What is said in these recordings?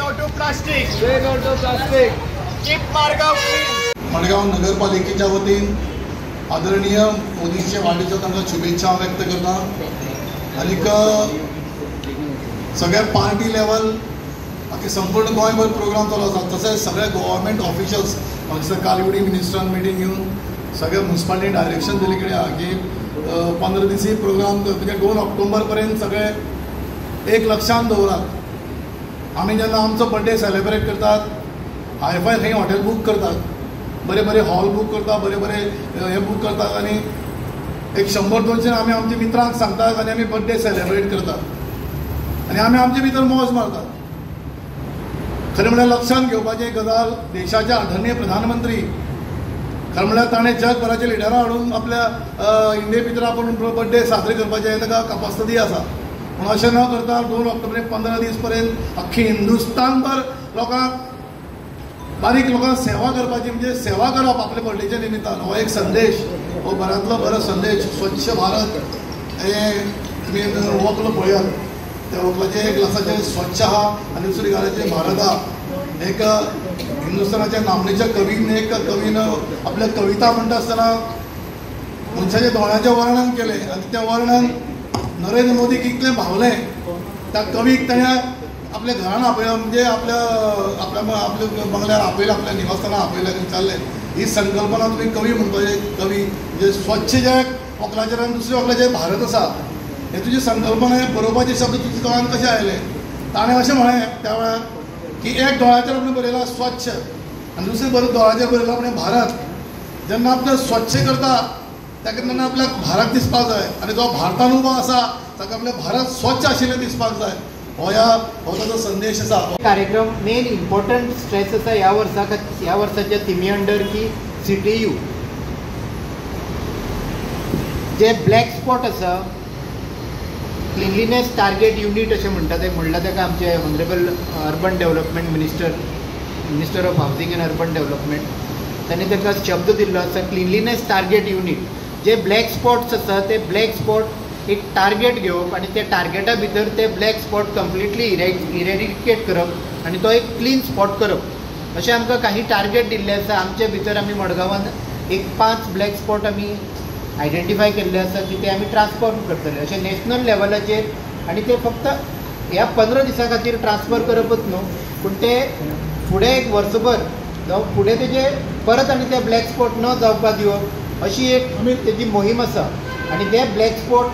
no to plastic. Say no to plastic. Keep Margao clean. Madgaon नगरपालिकेच्या वतीन आदरणीय मोदींच्या वाडदिवसा तांकां शुभेच्छा व्यक्त करता आनीक सगळ्या पार्टी लेवल बाकी संपूर्ण गोंयभर प्रोग्राम चालू आसा. तशेंच सगळे गव्हर्मेंट ऑफिशल्स हांगसर कालवडी मिनिस्टरान मिटींग घेवन सगळ्या म्युनिसिपालिटीन डायरेक्शन दिले कडेन आहा की 15 दिसी प्रोग्राम म्हणजे 2 ऑक्टोबर पर्यंत सगळे एक लक्षान दवरात. आमी जेन्ना आमचो बड्डे सेलिब्रेट करतात हायफाय खंय हॉटेल बूक करतात, बरे बरे हॉल बूक करता, बरे बरे हे बूक करतात आनी एक 100-200 आमी आमच्या मित्रांक सांगतात आनी आमी बड्डे सेलिब्रेट करतात आनी आमी आमचे भितर मौज मारतात. खरें म्हळ्यार लक्षांत घेवपाची गजाल, देशाचे आदरणीय प्रधानमंत्री खरें म्हळ्यार ताणें जगभराचे लिडरां हाडून आपल्या इंडिये भितर आपूण बड्डे साजरे करपाचे ताका कपासती आसा, पूण अशें न करता 2 ऑक्टोबर 15 दीस पर्यंत अख्खी हिंदुस्तानभर लोकांक बारीक लोकांक सेवा करपाची म्हणजे सेवा करप आपल्या बर्थडेच्या निमित्तान हो एक संदेश, हो बऱ्यांतलो बरो संदेश. स्वच्छ भारत हे तुमी वक्ल पळयात, त्या वक्लाचें एक ग्लासाचें स्वच्छ आहा आनी दुसरी ग्लासाचें भारत आहा. एक हिंदुस्थानाच्या नामनेच्या कवीन एक कवीन आपल्या कविता म्हणटा आसतना मनशाच्या दोळ्यांचें वर्णन केलें आनी तें वर्णन नरेंद्र मोदीक इतलें भावलें, त्या कवीक ताणें आपल्या घरान आपयलो, म्हणजे आपल्या आपल्या आपल्या बंगल्यार आपयलें, आपल्या निवासस्थानार आपयलें आनी विचारलें ही संकल्पना तुमी कवी म्हणपाचे, कवी म्हणजे स्वच्छ जे वक्लाचेर आनी दुसऱ्या वक्लाचेर भारत आसा हे तुजी संकल्पना, हे बरोवपाचे शब्द तुज्या दोळ्यान कशे आयले? ताणें अशें म्हळें त्या वेळार की एक दोळ्याचेर आपणें बरयलां स्वच्छ आनी दुसरें बरें दोळ्याचेर बरयलां आपणें भारत. जेन्ना आपणें स्वच्छ करता ताका तेन्ना आपल्याक भारत दिसपाक जाय आनी जो भारतान उबो आसा ताका आपलें भारत स्वच्छ आशिल्लें दिसपाक जाय. हो ह्या हो ताचो संदेश आसा. कार्यक्रम मेन इम्पॉर्टंट स्ट्रेस आसा ह्या वर्सा, ह्या वर्साच्या थिमी अंडर की सीटीयू जे ब्लॅक स्पॉट आसा क्लिनलीनेस टार्गेट युनीट अशें म्हणटा तें म्हणलां ताका आमचे honourable urban development minister, minister of housing and urban development, तांणी ताका शब्द दिल्लो आसा क्लिनलीनेस टार्गेट युनीट. जे ब्लॅक स्पॉट्स आसा ते ब्लॅक स्पॉट एक टार्गेट घेवप आनी त्या टार्गेटा भितर ते ब्लॅक स्पॉट कंप्लिटली इरेडिकेट करप आनी तो एक क्लीन स्पॉट करप अशें आमकां काही टार्गेट दिल्ले आसा. आमचे भितर आमी मडगांवान एक 5 ब्लॅक स्पॉट आमी आयडेंटिफाय केल्ले आसा की ते आमी ट्रान्सफॉर्म करतले अशें नॅशनल लेवलाचेर. आनी ते फक्त ह्या 15 दिसां खातीर ट्रान्सफर करपच न्हू, पूण ते फुडें एक वर्सभर जावं फुडें तेजे परत आनी ते ब्लॅक स्पॉट न जावपा दिवप अशी एक तेजी मोहीम आसा. आनी ते ब्लॅक स्पॉट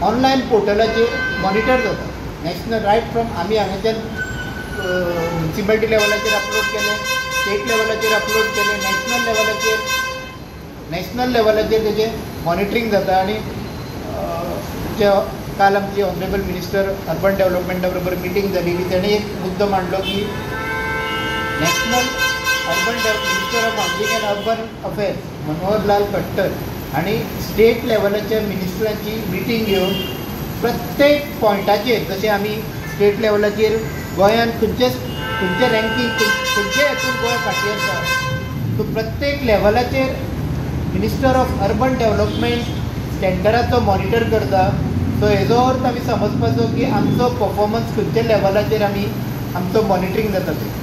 ऑनलायन पोर्टलाचेर मॉनिटर जाता नॅशनल रायट फ्रॉम आमी हांगाच्यान म्युनिसिपालिटी लेवलाचेर अपलोड केले, स्टेट लेवलाचेर अपलोड केले, नॅशनल लेवलाचेर तेजें मॉनिटरींग जाता. आनी काल आमची ऑनरेबल मिनिस्टर अर्बन डेव्हलपमेंटा बरोबर मिटींग जाली की तेणें एक मुद्दो मांडलो की national urban minister of housing and urban affairs Manohar Lal Khattar आनी स्टेट लेवलाच्या मिनिस्टरांची मिटींग घेवन प्रत्येक पॉयंटाचेर जशें आमी स्टेट लेवलाचेर गोंयान खंयचे खंयचे रँकींग खंयचे हातून गोंय फाटीं आसा, सो प्रत्येक लेवलाचेर मिनिस्टर ऑफ अर्बन डेव्हलपमेंट स्टँडर्डाचो मॉनिटर करता. सो हेजो अर्थ आमी समजपाचो की आमचो परफॉर्मन्स खंयच्या लेवलाचेर आमी आमचो मॉनिटरींग जाता तें.